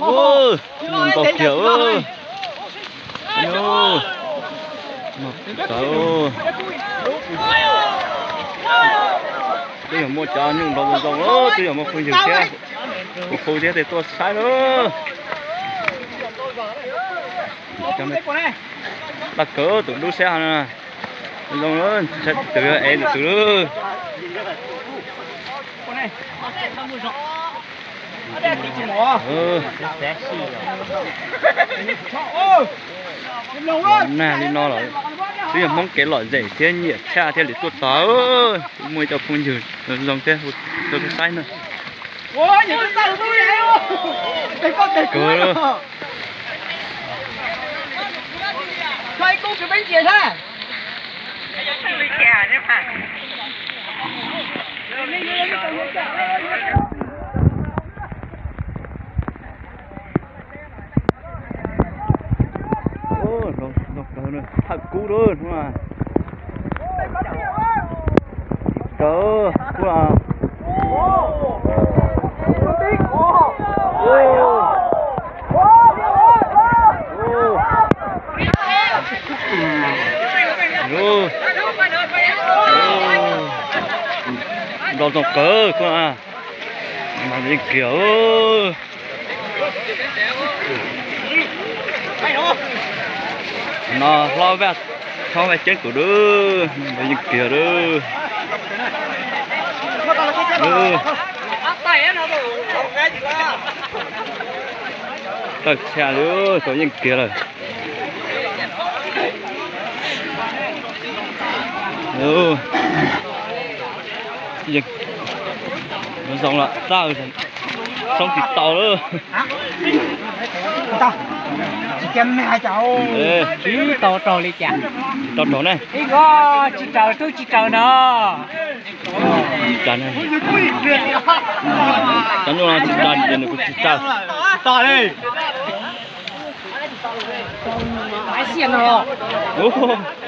Npau kiag. Tawv. Twb yog muaj cov nyuj nrog zoo zoo, twb yog muaj phooj ywg thiab, tus phooj thiab tej tuaj saib lawm. Laj kawg tus dub sab no. Zoo, tus ev tus twg lawm. Los nag li no los twb yog Hmoob kev lom zem thiab nyiam tshaj thiaj li tuaj txog. Kuv muaj ib co phooj ywg zoo thiab, tuaj saib na. Kawg. Thawj kub lawm no. Kawg kub. Nrov zoo kawg kub. Mas yeej kiag. No hlob Vaj, hlob Vaj Ceeb tus dub, yeej kiag dub. Tawm tshaj li, tau yeej kiag lawm. Zoo los txawj xoob tsis tau lawm. Tsis tau raug li cas. Tsis tau raug ne. Ib ko tsis raug tub tsis raug no. Cov nyuj no tsis raug ces nws kuj tsis txawj. Ub.